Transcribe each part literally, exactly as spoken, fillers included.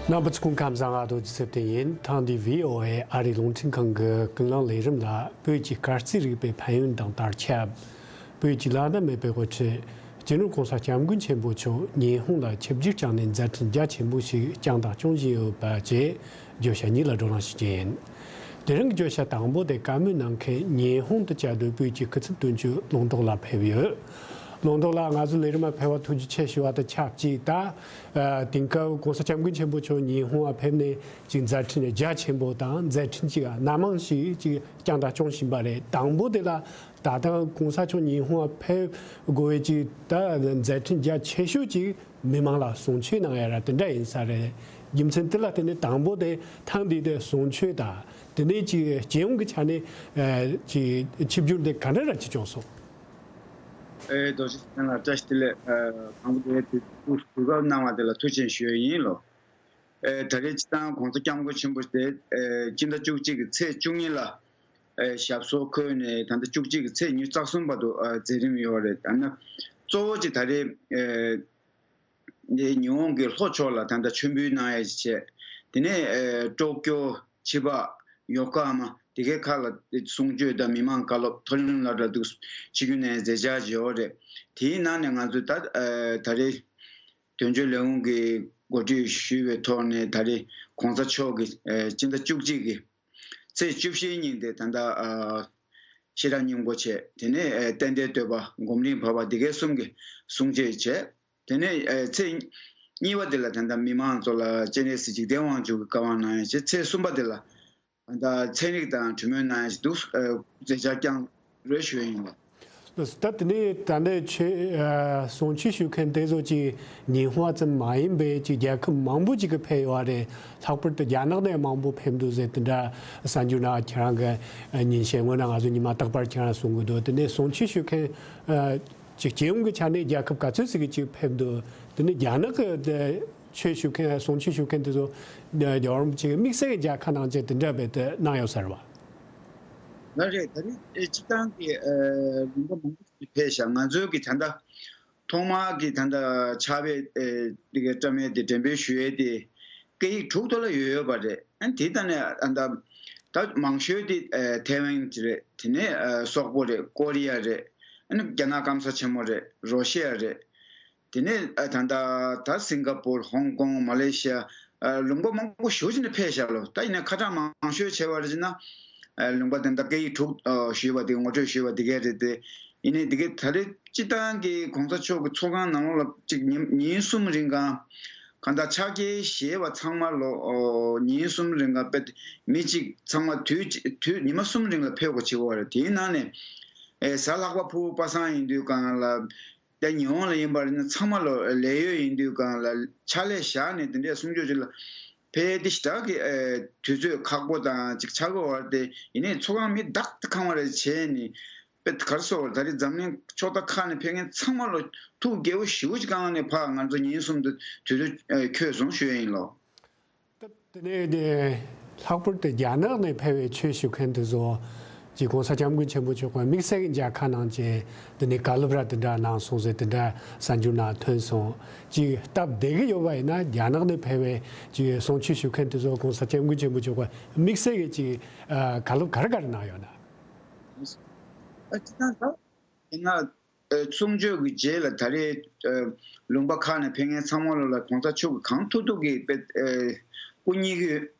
རྣམ་པ་ཚོ་སྐུ་ཁམས་བཟང་། ཨ་རྡོ་རྗེ་ཚེ་བརྟན་ཡིན། ཐེངས་འདིའི་ཝི་ཨོ་ཨེ་ཨ་རིའི་རླུང་འཕྲིན་ཁང་གི་ཀུན་གླེང་ལས་རིམ་ལ། བོད་ཀྱི་སྐར་རྩིས་རིག་པའི་ཕན་ཡོན་དང་དར་ཁྱབ། བོད་ཀྱི་བླ་ན་མེད་པའི་དབུ་ཁྲིད་སྤྱི་ནོར་༸གོང་ས་༸སྐྱབས་མགོན་ཆེན་པོ་མཆོག་ཉི་ཧོང་ལ་ཆིབས་བསྒྱུར་བསྐྱངས་ནས་མཛད་འཕྲིན་རྒྱ་ཆེན་པོ་ཞིག་བསྐྱངས་དང་སྐྱོང་བཞིན་ཡོད་པ་བཅས་བརྗོད་བྱ་གཉིས་ལ་བགྲོ་གླེང་ཞུ་རྒྱུ་ཡིན། དེ་རིང་གི་བརྗོད་བྱ་དང་པོ་དེ་བཀའ་མོལ་གནང་མཁན་ཉི་ཧོང་དུ་བཅའ་སྡོད་བོད་ཀྱི་སྐུ་ཚབ་དོན་གཅོད་ལུང་རྟོགས་ལགས་ཕེབས་ཡོད། ལུང་རྟོགས་ལགས། ང་ཚོའི་ལས་རིམ་ལ་ཕེབས་པར་ཐུགས་རྗེ་ཆེ་ཞུ་བ་དང་ཆབས་ཅིག་ད། ཨ། དེང་སྐབས་༸གོང་ས་༸སྐྱབས་མགོན་ཆེན་པོ་མཆོག་ཉི་ཧོང་ལ་ཕེབས་ནས་ཅིག་མཛད་འཕྲིན་རྒྱ་ཆེན་པོ་དང་མཛད་འཕྲིན་ཅིག་སྣ་མང་ཞིག་ཅིག་བསྐྱངས་དང་སྐྱོང་བཞིན་པ་རེད། དང་པོ་དེ་ལ་ད་ལྟ་༸གོང་ས་མཆོག་ཉི་ཧོང་ལ་ཕེབས་དགོས་པའི་ཅིག་ད་མཛད་འཕྲིན་རྒྱ་ཆེ་ཤོས་ཅིག་མི་མང་ལ་གསུང་ཆོས་གནང་ཡ་ར་དེ་འདྲ་ཡིན་ས་རེད། རྒྱུ་མཚན་དེ་ལ་བརྟེན་ནས་དང་པོ་དེ་ཐེངས་འདི་དེ་གསུང་ཆོས་དང་དེ་ནས་ཅིག་སྤྱི་ཡོངས་ཀྱི་ཆ་ནས་ཨ་ཅིག་ཆིབས་བསྒྱུར་འདི་ག་འདྲ་ར་ཅིག་བྱུང་སོང་། ཨེ། རྡོ་རྗེ་ལགས་ལ་བཀྲ་ཤིས་བདེ་ལེགས། ཨ། དང་པོ་དེ་དུས་གོ་སྐབས་གནང་བ་དེ་ལ་ཐུགས་རྗེ་ཆེ་ཞུ་ཡ་ཡིན་ལོ། ཨེ། ད་རེས་སྤྱིར་བཏང་༸གོང་ས་༸སྐྱབས་མགོན་ཆེན་པོ་དེ། ཨེ། སྤྱི་ཟླ་བཅུ་གཅིག་གི་ཚེས་བཅུ་གཉིས་ལ། ཨེ། ཞབས་སོར་འཁོད་ནས་ད་ལྟ་བཅུ་གཅིག་གི་ཚེས་ཉི་ཤུ་རྩ་གསུམ་བར་དུ། ཨ། མཛད་རིམ་ཡོད་རེད། ཨ་ནི་གཙོ་བོ་གཅིག་ད་རེས། ཨེ། འདི་ཉི་ཧོང་གི་ལྷོ་ཕྱོགས་ལ་ད་ལྟ་མཆོད་འབུལ་གནང་ཡ་ཞིག་བྱས། དེ་ནས། ཨེ། ཀྲོ་ཀྱོ། ཆི་བ། ཡོ་ཀ་མ། དེ་གའི་ཁག་ལ་གསུང་ཆོས་དང་མི་མང་བཀའ་སློབ་མཐོ་རིམ་སློབ་གྲྭ་དུ་ཆིབས་བསྒྱུར་གནང་མཛད་འཆར་ཡོད་རེད། དེའི་ནང་ནས་ང་ཚོས་ད། ཨེ། ད་རེས་དོན་གཅོད་ལས་ཁུངས་ཀྱིས་གོ་སྒྲིག་ཞུས་པའི་ཐོག་ནས་ད་རེས་༸གོང་ས་མཆོག་གིས། ཨེ། སྤྱི་ཟླ་བཅུ་གཅིག་གི་ཚེས་བཅུ་བཞིའི་ཉིན་དེ་ད་ལྟ། ཨ། ཤེས་རབ་སྙིང་པོ་ཆེ། དེ་ནས། ཨེ། རྟེན་འབྲེལ་བསྟོད་པ། སྒོམ་རིམ་བར་པ། འདི་གའི་གསུམ་གྱི་གསུང་ཆོས་བྱས། དེ་ནས། ཨེ། ཚེས་གཉིས་པ་དེ་ལ་ད་ལྟ་མི་མང་ཚོ་ལ་སྤྱན་རས་གཟིགས་འཇིག་རྟེན་དབང་ཕྱུག་གི་བཀའ་དབང་གནང་ཡ་བྱས། ཚེས་གསུམ་པ་དེ་ལ་ད་ལྟ་ཚན་རིག་དང་གྲོས་མོལ་གནང་ཡ་བྱས་འདུག། ཨེ། མཛད་འཆར་བསྐྱངས་རེད་ཞུ་ཡ་ཡིན་ལ། ད་དེ་ནས་ད་ལྟའི་ཆོས། ཨ། གསུང་ཆོས་ཞུ་མཁན་དེ་ཚོ་ཅིག་ཉི་ཧོང་ཙམ་མ་ཡིན་པའི་ཅིག་རྒྱལ་ཁབ་མང་པོ་ཅིག་གི་ཕེབས་ཡོད་རེད། ལྷག་པར་དུ་རྒྱ་ནག་ནས་མང་པོ་ཕེབས་འདུག་ཟེར་དེ་འདྲ་གསར་འགྱུར་ནང་ཁྱེད་རང་གི་ཉིན་ཤས་སྔོན་ན་ང་ཚོ་ཉི་མ་རྟག་པར་ཁྱེད་རང་གསུང་གི་འདུག། དེ་ནས་གསུང་ཆོས་ཞུ་མཁན། ཨ། ཅིག་སྤྱི་ཡོངས་ཀྱི་ཆ་ནས་རྒྱལ་ཁབ་ག་ཚོད་ཟིག་གི་ཅིག་ཕེབས་འདུག། དེ་ནས་རྒྱ་ནག་གི་དེ་ཆོས་ཞུ་མཁན། གསུང་ཆོས་ཞུ་མཁན་དེ་ཚོ་རྒྱལ་བ་རིན་པོ་ཆེ་གི་དམིགས་བསལ་གྱི་མཇལ་ཁ་གནང་བྱས་དེ་འདྲ་བས་དེ་གནང་ཡོད་ས་རེད་བ། ལགས་རེད། ད་རེས་ཨེ་སྤྱིར་བཏང་གི་ཨེ་ལུང་པ་མང་པོ་ཞིག་ཕེབས་ཤག། ང་ཚོའི་གི་ད་ལྟ་ཐོག་མར་གྱི་ད་ལྟ་ཕྱག་དཔེ་ཨེ་འདི་གའི་བཀྲམ་ཡས་དེ་འགྲེམས་སྤེལ་ཞུ་ཡས་དེ་སྐད་ཡིག་དྲུག་ཐོག་ལ་ཡོད་ཡོད་པ་རེད། ཨ་ནི་དེ་ལྟ་ནས་ཨ་ད་ད་མང་ཤོས་དེ་ཨེ་ཐའེ་ཝན་གྱི་རེད། དེ་ནས་ཨེ་སོག་པོ་རེད། ཀོ་རི་ཡ་རེད། ཨ་ནི་རྒྱ་ནག་སྐམ་ས་ཆེན་མོ་རེད། རོ་ཤི་ཡ་རེད། དེ་ནས་ཨ་ད་ལྟ་ད་སིང་ག་པུར། ཧོང་ཀོང་། མ་ལེ་ཤི་ཡ། ཨ་ལུང་པ་མང་པོ་ཞེ་པོ་ཅིག་ནས་ཕེབས་ཤག་ལོ། ད་ཡིན་ན་ཁ་གྲངས་མང་ཤོས་བྱས་པ་རེད་ཅེ་ན། ཨ་ལུང་པ་དེ་འདྲ་སྐད་ཡིག་དྲུག་ཨ་ཞུས་པ་དེ་ངོ་སྤྲོད་ཞུས་པ་དེ་གས་རེད་དེ། ཡིན་ནའི་དེ་གས་ད་རེས་སྤྱིར་བཏང་གི་གོང་ས་མཆོག་གི་ཚོགས་ཁང་ནང་ལོགས་ལ་གཅིག་ཉིན་ཉིན་གསུམ་རིང་གང་གང་ལྟར་ཕྱག་འཁྱེར་བཞེས་པ་ཚང་མ་ལོ། ཨོ། ཉིན་གསུམ་རིང་གང་དཔེ་མི་གཅིག་ཚང་མ་དུས་གཅིག་དུས་ཉི་མ་གསུམ་རིང་ལ་ཕེབས་དགོས་བྱེད་དགོས་པ་རེད། དེའི་ནང་ནས་ཨེ་གཟའ་ལྷག་པ་ཕུར་བུ་པ་སངས་ཡིན་དུས་གང་ལ། དེ་ཉི་ཧོང་ལ་ཡིན་པར་ན་ཚང་མ་ལོ་ལས་ཡོད་ཡིན་དུས་གང་ལ་ཕྱག་ལས་བཞག་ནས་དེ་འདྲའི་གསུང་ཆོས་ཅིག་ལ་ཕེབས་དེ་ཞེ་དྲག་གི་ཨེ་དུས་ཚོད་ཁག་པོ་དང་ཅིག་ཆགས་ཀྱི་ཡོད་རེད་དེ། ཡིན་ནའི་ཚོགས་ཁང་མི་བདག་ཏུ་ཁེངས་པ་རེ་བྱས་ནས་དཔེ་ག་རེ་ཟེར་དགོས་རེད། ད་རེས་འཛམ་གླིང་ཕྱོགས་མཐའ་ཁག་ནས་ཕེབས་མཁན་ཚང་མ་ལོ་ཐུགས་དགྱེས་པོ་ཞེ་པོ་ཅིག་གནང་ནས་ཕར་ང་ཚོ་ཉིན་གསུམ་དུ་དུས་ཚོད་ཨེ་འཁྱོལ་སོང་ཞུ་ཡ་ཡིན་ལོ། སྟབས་དེ་ནས་དེ་ལྷག་པར་དུ་རྒྱ་ནག་ནས་ཕེབས་པའི་ཆོས་ཞུ་མཁན་དེ་ཚོ་ཅིག་གོང་ས་སྐྱབས་མགོན་ཆེན་པོ་མཆོག་གི་དམིགས་བསལ་གྱི་མཇལ་ཁ་གནང་བྱས། དེ་ནས་བཀའ་སློབ་ར་དེ་འདྲ་གནང་སོང་ཟེར་དེ་འདྲ་གསར་འགྱུར་ནང་ཐོན་སོང་། ཅིག་སྟབས་བདེ་གི་ཡོད་པ་ཡིན་ན་རྒྱ་ནག་ནས་ཕེབས་པའི་ཅིག་གསུང་ཆོས་ཞུ་མཁན་དེ་ཚོ་གོང་ས་སྐྱབས་མགོན་ཆེན་པོ་མཆོག་གི་དམིགས་བསལ་གྱི་ཅིག་ཨ་བཀའ་སློབ་ག་རེ་ག་རེ་གནང་ཡོད་ན། ཨ་ཅི་ད་ད་ཡིན་ན། ཨེ་གསུང་ཆོས་ཀྱི་རྗེས་ལ་ད་རེས་ཨེ་ལུང་པ་ཁག་ནས་ཕེབས་མཁན་ཚང་མ་ལོ་ལ་གོང་ས་མཆོག་གིས་གང་ཐུབ་ཐུབ་ཀྱིས་དཔེ་ཨེ་སྐུ་ཉིད་ཀྱི་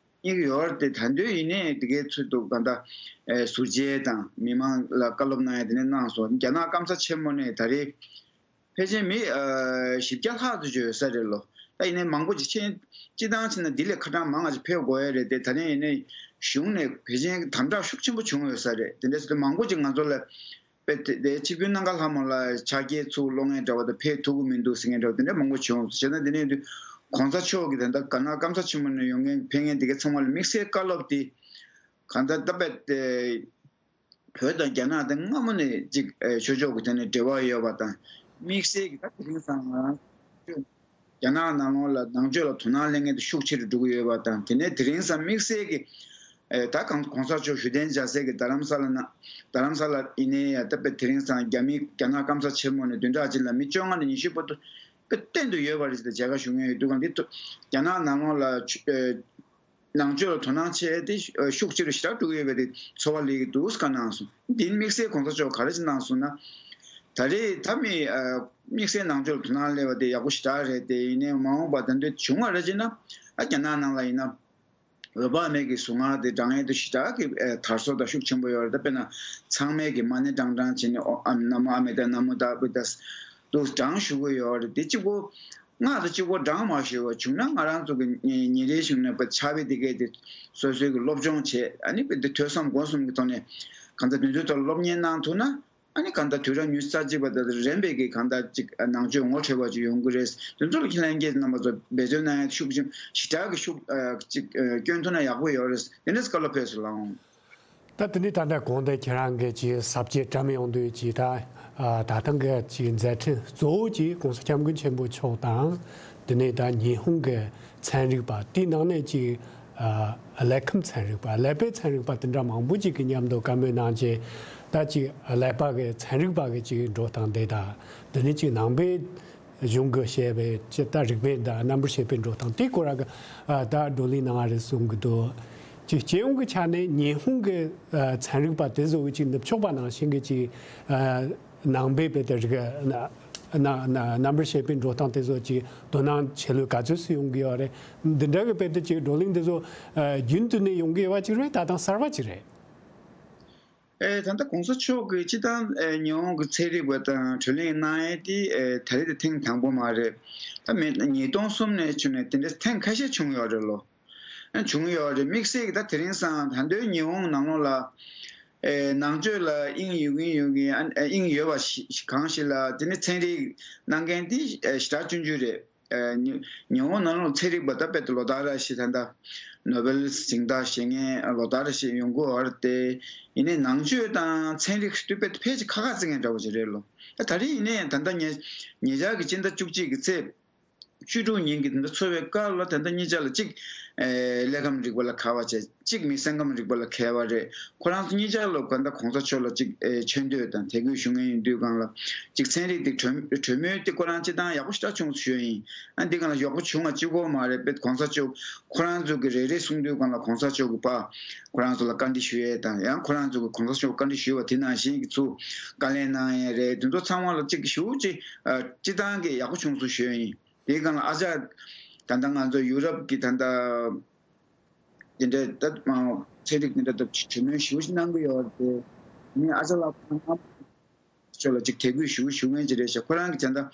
ཉིད་ཀྱི་ཡོད་རེད་དེ། ད་དུང་ཡིན་ནའི་དེ་གའི་ཚུལ་དུ་གང་ལྟར་ཨེ་ཟུར་མཇལ་དང་མི་མང་ལ་བཀའ་སློབ་གནང་ཡ་དེ་འདྲ་གནང་སོང་། རྒྱ་ནག་སྐམ་ས་ཆེན་མོ་ནས་ད་རེས་ཕལ་ཆེར་མི་ཨེ་བཞི་བརྒྱ་ལྷག་ཙམ་ཅིག་ཡོད་ས་རེད་ལོ། ད་ཡིན་ནའི་མང་པོ་ཅིག་ཕྱིན། སྤྱིར་བཏང་བྱས་ན་འདི་ལས་ཁ་གྲངས་མང་བ་ཅིག་ཕེབས་དགོས་ཡ་རེད་དེ། ད་རེས་ཡིན་ནའི་གཞུང་ནས་ཕལ་ཆེར་དམ་དྲག་ཤུགས་ཆེན་པོ་བྱུང་ཡོད་ས་རེད། དེ་འདྲ་སོང་དུས་མང་པོ་ཅིག་ང་ཚོ་ལ་དཔེ་དེ་དེ་ཆིབས་བསྒྱུར་གནང་ག་ལྷ་མོ་ལ་ཕྱག་འཁྱེར་ཚུར་སློང་མཁན་འདྲ་བ་དང་ཕེབས་ཐུབ་ཀྱི་མི་འདུག་ཟེར་མཁན་འདྲ་བ་དེ་འདྲ་མང་པོ་བྱུང་སོང་། བྱས་ན་དེ་ནས་དུས་གོང་ས་མཆོག་གིས་ད་ལྟ་རྒྱ་ནག་སྐམ་ས་ཆེན་མོ་ནས་ཡོང་མཁན་ཕེབས་མཁན་དེ་གའི་ཚང་མ་ལ་དམིགས་བསལ་བཀའ་སློབ་དེ་གང་ལྟར་ད་དཔེ་དེ་བོད་དང་རྒྱ་ནག་དེ་སྔ་མོ་ནས་ཅིག་ཨེ་ཆོས་ཕྱོགས་ཀྱི་ཐད་ནས་འབྲེལ་བ་ཡོད་པ་དང་། དམིགས་བསལ་གྱི་ད་དེ་རིང་སང་ང་རང་རྒྱ་ནག་ནང་ལོགས་ལ་ནང་ཆོས་ལ་དོ་སྣང་གླེང་མཁན་དེ་ཤུགས་ཆེ་རུ་འགྲོ་གི་ཡོད་པ་དང་། དེ་ནས་དེ་རིང་སང་དམིགས་བསལ་གྱི་ཨེ་ད་གང་གོང་ས་མཆོག་བཞུགས་གདན་འཇགས་སའི་གི་རྡ་རམ་ས་ལ་ན། རྡ་རམ་ས་ལ་ཡིན་ནའི་ཡ་ད་དཔེ་དེ་རིང་སང་རྒྱ་མི་རྒྱ་ནག་སྐམ་ས་ཆེན་མོ་ནས་བདུན་ཕྲག་གཅིག་ལ་མི་བཅོ་ལྔ་ནས་ཉི་ཤུ་བར་དུ་ གཏན་དུ་ཡོད་པ་རེད་ཟེར་ཏེ་མཇལ་ཁ་ཞུ་མཁན་ཡོད་དུས་གང་དེ་རྒྱ་ནག་ནང་ལོགས་ལ་ཆུ་ཨེ་ནང་ཆོས་ལ་དོ་སྣང་བྱས་ཏེ་ཤུགས་ཆེ་རུ་ཞེ་དྲག་འགྲོ་གི་ཡོད་པ་དེ་ཚོར་བ་སླེབས་ཀྱི་འདུག་བཀའ་གནང་སོང་། འདི་དམིགས་བསལ་གོང་ས་མཆོག་ག་རེ་ཅིག་གནང་སོང་ན། ད་རེས་ད་མི་དམིགས་བསལ་ནང་ཆོས་ལ་དོ་སྣང་སླེབས་པ་དེ་ཡག་པོ་ཞེ་དྲག་རེད་དེ། ཡིན་ནའི་མ་འོངས་པ་ད་འདོད་བྱུང་བ་རེད་ཅེ་ན། ཨ་རྒྱ་ནག་ནང་ལ་ཡིན་ན། འོད་དཔག་མེད་ཀྱི་གཟུངས་སྔགས་དེ་བགྲང་ཡས་དུ་ཞེ་དྲག་གི་དར་སྲོལ་དང་ཤུགས་ཆེན་པོ་ཡོད་རེད། ད་དཔེར་ན་ཚང་མས་ཀྱི་མ་ཎི་བགྲང་བགྲང་བྱས་ནས་ཨོ་ཨམ་ན་མོ་ཨ་མི་ཏ་ན་མོ་ད་བི་ཏ་དུ་བགྲང་ཞུ་གི་ཡོད་རེད། དེ་གཅིག་པོ་སྔགས་དེ་གཅིག་པོ་བགྲང་མ་ཞུ་བ་བྱུང་ན། ང་རང་ཚོ་གི་ཉིན་རེའི་གཞུང་ནས་ཕྱག་དཔེ་དེ་གས་དེ་སོ་སོའི་གི་སློབ་སྦྱོང་བྱས། ཨ་ནི་དཔེ་དེ་ཐོས་བསམ་སྒོམ་གསུམ་གྱི་ཐོག་ནས་གང་ལྟར་དོན་ཚུལ་ཐོག་སློབ་གཉེར་གནང་ཐུབ་ན། ཨ་ནི་གང་ལྟར་དུས་རབས་ཉི་ཤུ་རྩ་གཅིག་པ་དང་རིམ་པས་ཀྱི་གང་ལྟར་ཅིག་ནང་ཆོས་ངོ་འཕྲོད་པ་ཅིག་ཡོང་གི་རེད། དེ་ཚོ་ལ་ཁྱེད་ལྷན་རྒྱས་རྣམ་པ་ཚོ་འབད་བརྩོན་གནང་ཡ་ཤུགས་ཆེན་ཞེ་དྲག་གི་ཤུགས་ཨ་ཅིག་ཨ་སྐྱོན་ཐུབ་ན་ཡག་པོ་ཡོད་རེད། དེ་འདྲས་བཀའ་སློབ་ཕེབས་སོང་ལགས་འོང་། ད་དེ་ནས་ད་ལྟ་གོང་དུ་ཁྱེད་རང་གིས་ཅིག་ཟབ་རྒྱས་བཀྲམ་ཡོང་དུས་ཅིག་ད་ཨ་ད་ཐེངས་ཀྱི་ཅིག་མཛད་འཕྲིན་གཙོ་བོ་ཅིག་གོང་ས་སྐྱབས་མགོན་ཆེན་པོ་མཆོག་དང་། དེ་ནས་ད་ཉི་ཧོང་གི་ཚན་རིག་པ། དེའི་ནང་ནས་ཅིག་ཨ་ཀླད་ཁམས་ཚན་རིག་པ། ཀླད་པའི་ཚན་རིག་པ་དེ་འདྲ་མང་པོ་ཅིག་གིས་མཉམ་དུ་བཀའ་མོལ་གནང་རྗེས། ད་ཅིག་ཀླད་པ་གི་ཚན་རིག་པ་གི་ཅིག་འགྲོ་སྟངས་དེ་དང་། དེ་ནས་ཅིག་ནང་པའི་གཞུང་གི་བཤད་པའི་ཅིག་ད་རིག་པའི་ད་རྣམ་པར་ཤེས་པའི་འགྲོ་སྟངས་དེ་སྐོར་གི་ཨ་ད་བགྲོ་གླེང་གནང་བ་རེད་གསུང་གི་འདུག་ཅིག་སྤྱི་ཡོངས་ཀྱི་ཆ་ནས་ཉི་ཧོང་གི་ཨ་ཚན་རིག་པ་དེ་ཚོ་གི་ཅིག་ནུབ་ཕྱོགས་པ་ནང་བཞིན་གྱི་ཅིག་ཨ་ནང་པའི་དཔེ་དེ་རིག་ན་ན་ན་རྣམ་པར་ཤེས་པའི་འགྲོ་སྟངས་དེ་ཚོ་ཅིག་དོ་སྣང་ཆེ་ལོས་ག་ཚོད་སུ་ཡོང་གི་ཡོད་རེད། འདི་འདྲ་གི་དཔེ་དེ་ཅིག་བགྲོ་གླེང་དེ་ཚོ་ཨ་རྒྱུན་དུ་ནས་ཡོང་གི་ཡོད་པ་ཅིག་རེད། ད་དུང་གསར་པ་ཅིག་རེད། ཨེ་ད་ལྟ་གོང་ས་མཆོག་གིས་སྤྱིར་བཏང་ཨེ་ཉི་ཧོང་གི་ཚན་རིག་པ་དང་བགྲོ་གླེང་གནང་ཡས་དེ་ཨེ་ད་རེས་དེ་ཐེངས་དང་པོ་མ་རེད། ད་མེད་ཉིས་སྟོང་གསུམ་ནས་བྱུང་ནས་དེ་འདྲ་ཐེངས་ཁ་ཤས་བྱུང་ཡོད་རེད་ལོ། བྱུང་ཡོད་རེད། དམིགས་བསལ་གྱི་ད་དེ་རིང་སང་ད་ལྟའི་ཉི་ཧོང་ནང་ལོགས་ལ་ཨེ་ནང་ཆོས་ལ་དབྱིངས་ཡོད་ཀྱིན་ཡོད་ཀྱིན་ཨ་ཨེ་དབྱིངས་ཡོད་པ་ཞིག་གང་ཞིག་ལ་དེ་ནི་ཚན་རིག་གནང་མཁན་དེ་ཨེ་ཞེ་དྲག་ཆུང་ཆུང་རེད། ཨེ་ཉི་ཉི་ཧོང་ནང་ལོགས་ཚན་རིག་པ་ད་དཔེ་ལོ་ལྟར་ར་ཞིག་ད་ལྟ་ནོ་བེལ་གཟེངས་རྟགས་བཞེས་མཁན་ལོ་ལྟར་ར་ཞིག་ཡོང་གི་ཡོད་རེད་དེ། ཡིན་ནའི་ནང་ཆོས་དང་ཚན་རིག་དེ་དཔེ་ཕལ་ཆེར་ཁ་ཁ་བརྩི་མཁན་འདྲ་བོ་ཞིག་རེད་ལོ། ད་རེས་ཡིན་ནའི་ད་ལྟ་ཉེ་ཉེ་ཆར་གྱི་སྤྱི་ཟླ་བཅུ་གཅིག་གི་ཚེས་བཅུ་དྲུག་ཉིན་གྱི་དེ་འདྲ་ཚོར་བའི་སྐབས་ལ་ད་ལྟ་གཉིས་ཆ་ལ་གཅིག་ཨེ་ཀླད་ཁམས་རིག་པ་ལ་མཁས་པ་བྱས། གཅིག་མི་སེམས་ཁམས་རིག་པ་ལ་མཁས་པ་རེད། ཁོ་རང་ཚོ་གཉིས་ཆ་ལ་ག་འདྲ་གོང་ས་མཆོག་ལ་གཅིག་ཨེ་ཆེ་བསྟོད་དང་དད་གུས་ཞུ་མཁན་ཡིན་དུས་སྒང་ལ། གཅིག་ཚན་རིག་དེ་གྲོས་གྲོས་མོལ་དེ་ཁོ་རང་སྤྱིར་བཏང་ཡག་པོ་ཞེ་དྲག་བྱུང་ཞུ་ཡ་ཡིན། ཨ་འདི་སྒང་ལ་ཡག་པོ་བྱུང་བ་གཅིག་པོ་མ་རེད་པས། གོང་ས་མཆོག་ཁོ་རང་ཚོ་གི་རེ་རེ་གསུང་དུས་སྒང་ལ་གོང་ས་མཆོག་གི་པ་ཁོ་རང་ཚོ་ལ་བཀའ་འདྲི་ཞུ་ཡས་དང་། ཡང་ཁོ་རང་ཚོ་གི་གོང་ས་མཆོག་བཀའ་འདྲི་ཞུས་པ་དེ་ནང་བཞིན་གྱི་ཚུལ་བཀའ་ལན་གནང་ཡས་རེད། དེ་ཚོ་ཚང་མ་ལ་གཅིག་ཞུ་གཅིག་ཨ་སྤྱིར་བཏང་གི་ཡག་པོ་བྱུང་སོང་ཞུ་ཡ་ཡིན། དེའི་སྒང་ལ་ཨ་ཅག་ད་ལྟ་ང་ཚོ་ཡུ་རོབ་ཀྱི་ད་ལྟ་དེ་འདྲའི་ད་ཚན་རིག་དེ་འདྲ་ད་གྲོས་མོལ་ཞེ་པོ་ཞིག་གནང་གི་ཡོད་རེད་དེ། ངས་ཨ་ཅག་ལགས་ཁོ་རང་ཚོ་ལ་ཅིག་དད་གུས་ཞུ་ཞུ་མཁན་ཅིག་རེད་ཤག་ཁོ་རང་གིས་ད་ལྟ་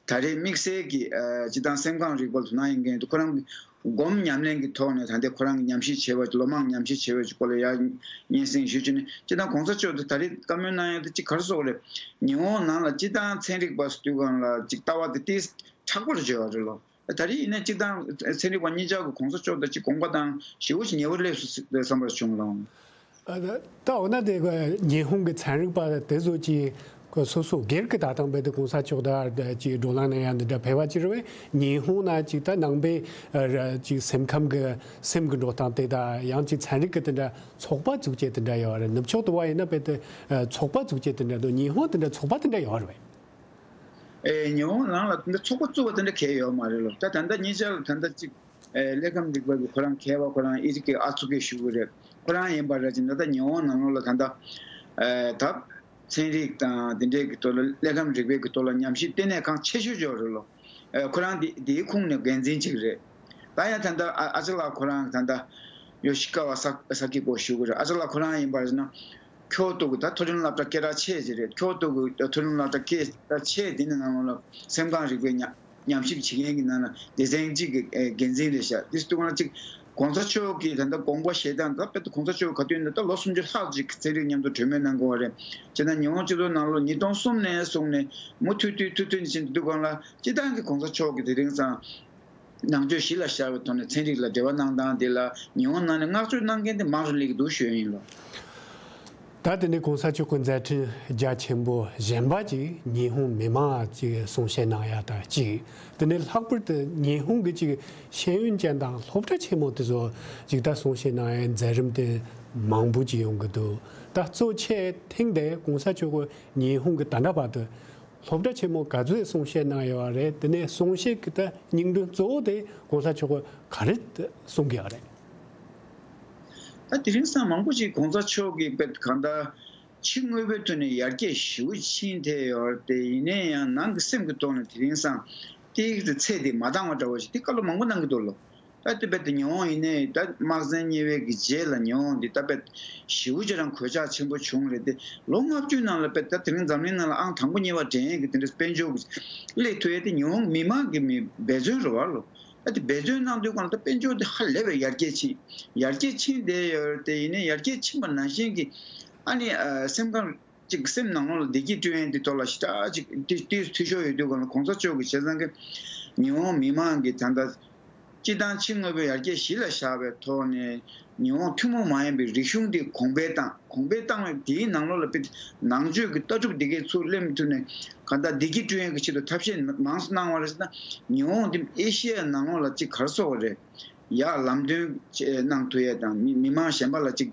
ད་རེས་དམིགས་བསལ་གྱི་ཨ་སྤྱིར་བཏང་སེམས་ཁམས་རིག་པ་ལ་དོ་སྣང་ཡོད་མཁན་དེ་ཁོ་རང་གི་སྒོམ་ཉམས་ལེན་གྱི་ཐོག་ནས་ད་ལྟ་ཁོ་རང་གིས་ཉམས་ཞིབ་བྱས་པ་ཅིག་ལོ་མང་ཉམས་ཞིབ་བྱས་པ་ཅིག་སྐོར་ལ་ཡར་སྙན་སེང་ཞུས་བྱས་ནས། སྤྱིར་བཏང་གོང་ས་མཆོག་དེ་ད་རེས་བཀའ་མོལ་གནང་ཡག་དེ་ཅིག་ག་རེ་ཟེར་དགོས་རེད། ཉི་ཧོང་ནང་ལ་སྤྱིར་བཏང་ཚན་རིག་པ་ཟེར་དུས་སྒང་ལ་ཅིག་ལྟ་བ་དེ་ཏིས་མཁྲེགས་པོར་བརྗོད་པ་རེད་ལོ། ད་རེས་ཡིན་ན་སྤྱིར་བཏང་ཚན་རིག་པ་གཉིས་ཆ་གི་གོང་ས་མཆོག་དང་གཅིག་དགོངས་པ་དང་ཞེ་པོ་ཅིག་ཉེ་བོར་སླེབས་སོང་བསམ་པ་བྱུང་ལགས། ཨ་ད་འོ་ན་དེ་ཉི་ཧོང་གི་ཚན་རིག་པ་དེ་ཚོ་ཅིག་སོ་སོ་སྒེར་གྱི་ད་ཐེངས་རྦད་དེ་གོང་ས་མཆོག་དང་ཅིག་བགྲོ་གླེང་གནང་ཡ་འདི་འདྲ་ཕེབས་པ་ཅིག་རེད་པས། ཉི་ཧོང་ན་ཅིག་ད་ནང་པའི་ཨ་ཅིག་སེམས་ཁམས་ཀྱི་སེམས་ཀྱི་འགྲོ་སྟངས་དེ་དང་། ཡང་ཅིག་ཚན་རིག་གི་དེ་འདྲ་ཚོགས་པ་བཙུགས་བྱས་དེ་འདྲ་ཡོད་རེད། ནུབ་ཕྱོགས་དུ་བ་ཡིན་ན་རྦད་དེ་ཨ་ཚོགས་པ་བཙུགས་བྱས་དེ་འདྲ་འདུག་ཉི་ཧོང་དེ་འདྲ་ཚོགས་པ་དེ་འདྲ་ཡོད་རེད་པས། ཨེ་ཉི་ཧོང་ནང་ལ་དེ་འདྲ་ཚོགས་པ་བཙུགས་པ་དེ་འདྲ་གང་ཡང་ཡོད་མ་རེད་ལོ། ད་ད་ལྟ་གཉིས་ཆ་ལ་ད་ལྟ་གཅིག་ཨེ་ཀླད་ཁམས་རིག་པ་གི་ཁོ་རང་མཁས་པ་ཁོ་རང་ཨི་རི་ཀའི་ཨ་ཚུགས་ཀྱིས་ཞུ་གི་རེད། ཁོ་རང་ཡིན་པ་རེད་ཅེ་ན། ད་ལྟ་ཉི་ཧོང་ནང་ལོགས་ལ་ད་ལྟ་ཨེ་ད་ཚན་རིག་དང་དེ་འདྲའི་གི་ཐོག་ལ་ཀླད་ཁམས་རིག་པའི་གི་ཐོག་ལ་ཉམས་ཞིབ་ལྟེ་གནས་ཁང་ཆེ་ཤོས་ཅིག་ཡོད་རེད་ལོ། ཨེ་ཁོ་རང་དེ་དེའི་ཁོངས་ནས་འགན་འཛིན་ཅིག་རེད། ད་ཡང་ད་ལྟ་ཨ་ཨ་ཅག་ལགས་ཁོ་རང་ད་ལྟ་ཡོ་ཤི་ཀ་ཝ་ས་ས་ཀི་ཀོ་ཞུ་གི་རེད། ཨ་ཅག་ལགས་ཁོ་རང་ཡིན་པ་རེད་ན་ཁྱོ་ཏོ་གི་ད་མཐོ་རིམ་སློབ་གྲྭ་སྐད་གྲགས་ཆེ་ཅིག་རེད། ཁྱོ་ཏོ་གི་མཐོ་རིམ་སློབ་གྲྭ་སྐད་གྲགས་ཆེ་དེ་ནི་ནང་ལོགས་ལ་སེམས་ཁམས་རིག་པའི་ཉམས་ཉམས་ཞིབ་བྱེད་མཁན་གྱི་ནང་ལ་སྡེ་ཚན་གཅིག་གི་ཨེ་འགན་འཛིན་རེད་ཤག་དེ་སུ་དུ་ང་གཅིག་གོང་ས་མཆོག་གིས་ད་ལྟ་དགོངས་པ་བཞེས་སྟངས། ད་དཔེ་ད་གོང་ས་མཆོག་ག་དུས་ཡིན་ན་ད་ལོ་སུམ་ཅུ་ལྷག་ཅིག་ཚན་རིག་མཉམ་དུ་གྲོས་མོལ་གནང་དགོས་པ་རེད། བྱས་ན་ཉི་ཧོང་སྤྱི་ཚོགས་ནང་ལོགས་ཉིས་སྟོང་གསུམ་ནས་བཟུང་ནས་མུ་མཐུད་མཐུད་མཐུད་མཐུད་ཕྱིན་དུས་སྒང་ལ་སྤྱིར་བཏང་གི་གོང་ས་མཆོག་གིས་དེ་རིང་སང་ནང་ཆོས་གཞི་ལ་བཞག་པའི་ཐོག་ནས་ཚན་རིག་ལ་འབྲེལ་བ་གནང་སྟངས་དེ་ལ་ཉི་ཧོང་ནང་ནས་བསྔགས་བརྗོད་གནང་མཁན་དེ་མང་རུ་སླེབས་ཀྱི་འདུག་ཞུ་ཡ་ཡིན་ལོ། ད་དེ་ནས་གོང་ས་མཆོག་གི་མཛད་འཕྲིན་རྒྱ་ཆེན་པོ་གཞན་པ་ཅིག་ཉི་ཧོང་མི་མང་ཅིག་གསུང་བཤད་གནང་ཡ་དང་གཅིག་དེ་ནས་ལྷག་པར་དུ་ཉི་ཧོང་གི་ཅིག་ཤེས་ཡོན་ཅན་དང་སློབ་གྲྭ་ཆེན་མོ་དེ་ཚོ་ཅིག་ད་གསུང་བཤད་གནང་ཡའི་མཛད་རིམ་དེ་མང་པོ་ཅིག་ཡོང་གི་འདུག་ད་གཙོ་ཆེ་ཐེངས་འདིར་གོང་ས་མཆོག་གིས་ཉི་ཧོང་གི་ད་ལྟ་བར་དུ་ སློབ་གྲྭ་ཆེན་མོ་ག་ཚོད་གསུང་བཤད་གནང་ཡོད་རེད། དེ་ནས་གསུང་བཤད་ཀྱི་ད་སྙིང་དོན་གཙོ་བོ་དེ་གོང་ས་མཆོག་གིས་ག་རེ་གསུང་གི་ཡོད་རེད། ད་དེ་རིང་སང་མང་པོ་ཅིག་གོང་ས་མཆོག་གིས་དཔེ་གང་ལྟར་ཕྱི་དངོས་པོའི་ཐོག་ནས་ཡར་རྒྱས་ཞེ་པོ་ཕྱིན་བསྡད་ཡོད་རེད་དེ། ཡིན་ན་ཡང་ནང་གི་སེམས་ཀྱི་ཐོག་ནས་དེ་རིང་སང་ཏིག་ཙམ་ཚད་དེ་མ་འདང་བ་འདྲ་བོ་ཞིག་དེ་བཀའ་སློབ་མང་པོ་གནང་གི་འདུག་ལོ། ད་དེ་དཔེ་དེ་ཉི་ཧོང་ཡིན་ནའི་ད་དམག་ཟིང་གཉིས་པའི་གི་རྗེས་ལ་ཉི་ཧོང་འདི་ད་དཔེ་ཞེ་པོ་ཅིག་རང་གོད་ཆག་ཆེན་པོ་བྱུང་རེད་དེ། ལོ་ལྔ་བཅུའི་ནང་ལ་དཔེ་ད་དེ་རིང་འཛམ་གླིང་ནང་ལ་ཨང་དང་པོ་གཉིས་པ་འགྲན་ཡས་ཀྱི་དེ་འདྲ་དཔལ་འབྱོར་གྱི་སླེབས་ཐུབ་ཡས་དེ་ཉི་ཧོང་མི་མང་གི་མི་འབད་བརྩོན་རེད་བ་ལོ། ད་དེ་འབད་བརྩོན་གནང་དུས་སྒང་ལ་ད་དཔལ་འབྱོར་དེ་ཧ་ལས་པའི་ཡར་རྒྱས་ཕྱིན། ཡར་རྒྱས་ཕྱིན་བསྡད་ཡོད་རེད་དེ། ཡིན་ནའི་ཡར་རྒྱས་ཕྱིན་པ་ནང་བཞིན་གྱི་ཨ་ནི་ཨ་སེམས་ཁམས་ཅིག་སེམས་ནང་ལོགས་ལ་བདེ་སྐྱིད་བསྐྲུན་ཡས་འདི་ཐོག་ལ་ཞེ་དྲག་ཅིག་དེ་དེ་འཐུས་ཤོར་ཡོད་དུས་སྒང་ལ་གོང་ས་མཆོག་གིས་བྱས་ཙང་གི་ཉི་ཧོང་མི་མང་གི་ད་ལྟ་སྤྱི་བཏང་ཕྱི་དངོས་པོའི་ཡར་རྒྱས་གཞི་ལ་བཞག་པའི་ཐོག་ནས་ཉི་ཧོང་ཐུན་མོང་མ་ཡིན་པའི་རིག་གཞུང་འདི་གོང་འཕེལ་བཏང་། གོང་འཕེལ་བཏང་བའི་དེའི་ནང་ལོགས་ལ་དཔེ་ནང་ཆོས་ཀྱི་ལྟ་གྲུབ་འདི་གའི་ཚུར་སླེབས་མི་ཐུབ་ནས་གང་ལྟར་བདེ་སྐྱིད་བསྐྲུན་ཡས་ཀྱི་ཆེད་དུ་ཐབས་ཤེས་མང་ཙམ་གནང་བ་རེད་ཟེར་ན། ཉི་ཧོང་འདི་ཨེ་ཤི་ཡའི་ནང་ལོགས་ལ་ཅིག་ག་རེ་ཟེར་དགོས་རེད། ཡར་ལམ་སྟོན་བྱེད་གནང་ཐུབ་ཡས་དང་མི་མི་མང་གཞན་པ་ལ་ཅིག་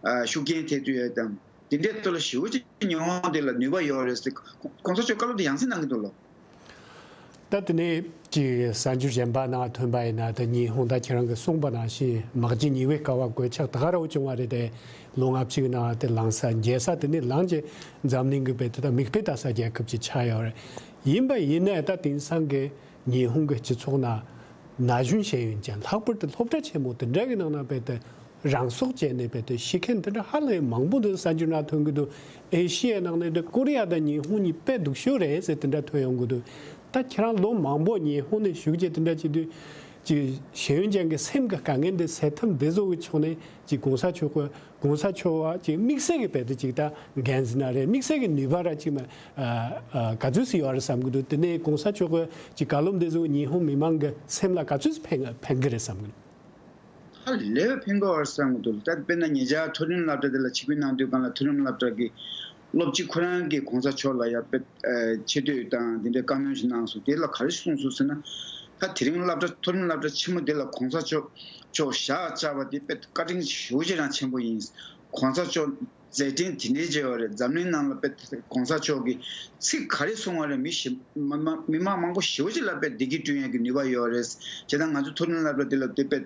ཨ་ཤུགས་རྐྱེན་ཐེབས་ཐུབ་ཡས་དང་། དེ་འདྲའི་ཐོག་ལ་ཞེ་པོ་ཅིག་ཉི་ཧོང་དེ་ལ་ནུས་པ་ཡོད་རེད་ཟེར། གོང་ས་མཆོག་བཀའ་སློབ་དེ་ཡང་སེ་གནང་གི་འདུག་ལོ། ད་དེ་ནས་ཅིག་གསར་འགྱུར་གཞན་པ་ནང་ཐོན་པ་ཡིན་ན། ད་ཉི་ཧོང་ད་ཁྱེད་རང་གིས་གསུངས་པ་ནང་བཞིན་དམག་ཆེན་གཉིས་པའི་སྐབས་གོད་ཆག་ད་ག་རང་བྱུང་བ་རེད་དེ། ལོ་ལྔ་བཅུ་གི་ནང་དེ་ལངས་ས་མཇལ་ས་དེ་ནས་ལངས་རྗེས་འཛམ་གླིང་གི་དཔེ་དེ་ད་མིག་དཔེ་ལྟ་ས་རྒྱལ་ཁབ་ཅིག་ཆགས་ཡོད་རེད། ཡིན་པ་ཡིན་ནའི་ད་དེང་སང་གི་ཉི་ཧོང་གི་སྤྱི་ཚོགས་ནང་ན་གཞོན་ཤེས་ཡོན་ཅན་ལྷག་པར་དུ་སློབ་གྲྭ་ཆེན་མོ་དེ་འདྲ་གི་ནང་ན་དཔེ་དེ་རང་སྲོག་བཅད་ནས་དཔེ་དེ་ཤི་མཁན་དེ་འདྲ་ཧ་ལས་མང་པོ་འདུག་གསར་འགྱུར་ནང་ཐོན་གྱི་འདུག་ཨེ་ཤི་ཡའི་ནང་ནས་འདི་ཀོ་རི་ཡ་དང་ཉི་ཧོང་གཉིས་དཔེ་སྡུག་ཤོས་རེད་ཟེར་དེ་འདྲ་ཐོན་ཡོང་གི་འདུག་ད་ཁྱེད་རང་ལོ་མང་པོ་ཉི་ཧོང་ནས་བཞུགས་རྗེས་དེ་འདྲ་བྱེད་དུས་ཅིག་ཤེས་ཡོན་ཅན་གྱི་སེམས་ཀྱི་དཀའ་ངལ་འདི་སེལ་ཐབས་འདི་བཟོ་གི་ཕྱོགས་ནས་ཅིག་གོང་ས་མཆོག་གི་གོང་ས་མཆོག་བ་ཅིག་དམིགས་བསལ་གྱི་དཔེ་དེ་ཅིག་ད་འགན་ཟིན་ན་རེད། དམིགས་བསལ་གྱི་ནུས་པ་ར་ཅིག་མ་ག་ཚོད་ཟིག་ཡོད་རེད་བསམ་གི་འདུག་དེ་ནས་གོང་ས་མཆོག་གི་ཅིག་བཀའ་སློབ་འདི་ཚོ་ཉི་ཧོང་མི་མང་གི་སེམས་ལ་ག་ཚོད་ཕན་ཕན་གི་རེད་བསམ་གི་འདུག་ཧ་ལས་པའི་ཕན་གི་ཡོད་རེད་བསམ་གི་འདུག་ད་དཔེར་ན་ཉེ་ཆར་མཐོ་རིམ་སློབ་གྲྭ་དེ་ལ་ཆིབས་བསྒྱུར་གནང་དུས་སྒང་ལ་མཐོ་རིམ་སློབ་གྲྭ་གི་སློབ་སྤྱི་ཁོ་རང་གིས་གོང་ས་མཆོག་ལ་ཡར་དཔེ་ཆེ་བསྟོད་དང་དེ་འདྲའི་བཀའ་མོལ་ཞིག་གནང་སོང་། དེ་ལ་ག་རེ་གསུངས་སོང་ཟེར་ན། ད་དེ་རིང་སློབ་གྲྭ་མཐོ་རིམ་སློབ་གྲྭ་ཆེན་མོ་དེ་ལ་གོང་ས་མཆོག་མཆོག་ཞབས་བཅགས་པ་དེ་དཔེ་བཀའ་དྲིན་ཞེ་པོ་ཅིག་རང་ཆེན་པོ་ཡིན། གོང་ས་མཆོག་མཛད་འཕྲིན་དེ་འདྲའི་བྱས་པ་རེད། འཛམ་གླིང་ནང་ལ་དཔེ་གོང་ས་མཆོག་གིས་ཚིག་ག་རེ་གསུང་བ་རེད། མི་ཞིག་མི་མང་མང་པོ་ཞེ་པོ་ཅིག་ལ་དཔེ་བདེ་སྐྱིད་བསྐྲུན་ཡག་གི་ནུས་པ་ཡོད་རེད། བྱས་ཙང་ང་ཚོ་མཐོ་རིམ་སློབ་གྲྭ་འདི་ལ་དེ་དཔེ་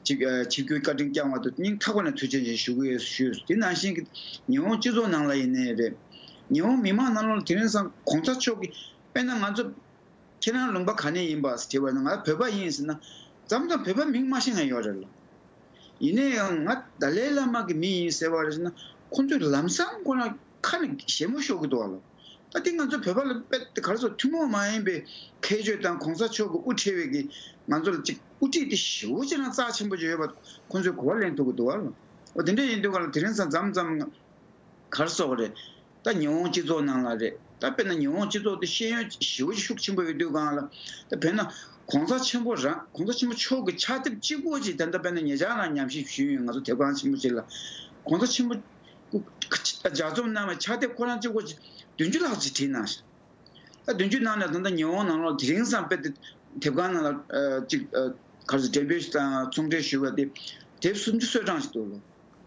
ཆིབས་ཆིབས་བསྒྱུར་བཀའ་དྲིན་བསྐྱངས་པ་དེ་སྙིང་ཐག་པ་ནས་ཐུགས་རྗེ་ཆེ་ཞུ་གི་ཡོད་ཞུས། དེ་ནང་བཞིན་གྱི་ཉི་ཧོང་སྤྱི་ཚོགས་ནང་ལ་ཡིན་ནའི་རེད། ཉི་ཧོང་མི་མང་ནང་ལོགས་ལ་དེ་རིང་སང་གོང་ས་མཆོག་གིས་དཔེར་ན་ང་ཚོ་ཁྱེད་རང་ལུང་པ་ག་ནས་ཡིན་པ་ཟེར་དྲིས་པ་ན། ང་བོད་པ་ཡིན་ཟེར་ན། མཚམས་མཚམས་བོད་པ་མིང་མ་ཤེས་མཁན་ཡོད་རེད་ལ། ཡིན་ན་ཡང་ང་ཏཱ་ལའི་བླ་མ་གི་མི་ཡིན་ཟེར་བ་རེད་ཟེར་ན། ཁོ་ཚོས་ལམ་སང་ཁོ་རང་ཁ་ནས་ཞེ་མོ་ཤོར་གི་འདུག་བ་ལ། ད་དེ་ང་ཚོ་བོད་པ་ལ་དཔེ་ག་རེ་ཟེར། ཐུན་མོང་མ་ཡིན་པའི་ཁྱད་ཆོས་དང་གོང་ས་མཆོག་གི་དབུ་ཁྲིད་པའི་གི་ང་ཚོ་ལ་ཅིག་དབུ་ཁྲིད་དེ་ཞེ་པོ་ཅིག་རང་རྩ་ཆེན་པོ་ཅིག་ཡོད་པ་ཁོ་ཚོས་གོ་བ་ལེན་ཐུབ་གི་འདུག་བ་ལ། འོ་དེ་འདྲ་ཡིན་དུས་ག་ལ་དེ་རིང་སང་མཚམས་མཚམས་ག་རེ་ཟེར་དགོས་རེད། ད་ཉི་ཧོང་སྤྱི་ཚོགས་ནང་ལ་རེད། ད་དཔེར་ན་ཉི་ཧོང་སྤྱི་ཚོགས་དེ་ཤེས་ཡོན་ཞེ་པོ་ཅིག་ཤུགས་ཆེན་པོ་ཡོད་དུས་སྒང་ལ། ད་དཔེར་ན་གོང་ས་ཆེན་པོ་རང་གོང་ས་ཆེན་པོ་མཆོག་གི་ཕྱག་དེབ་གཅིག་པོ་ཅིག་ད་ལྟ་དཔེར་ན་ཉེ་ཆར་ལ་ཉམས་ཞིབ་ཞུས་ཡོད། ང་ཚོ་དེབ་ཁང་ཆེན་པོ་ཅིག་ལ་གོང་ས་ཆེན་པོ་ལྗགས་རྩོམ་གནང་བའི་ཕྱག་དེབ་ཁོ་རང་གཅིག་པོ་ཅིག་བདུན་ཅུ་ལྷག་ཅིག་བྲིས་གནང་ཤག་ད་བདུན་ཅུ་ནང་ནས་ད་ལྟ་ཉི་ཧོང་ནང་ལོགས་དེ་རིང་སང་དཔེ་དེ་དེབ་ཁང་ནང་ལ་ཨ་ཅིག་ཨ་ག་རེ་ཟེར། འགྲེམས་སྤེལ་དང་ཚོང་འབྲེལ་ཞུས་པ་དེ་དེབ་སུམ་ཅུ་སོ་གྲངས་ཤིག་འདུག་ལོ།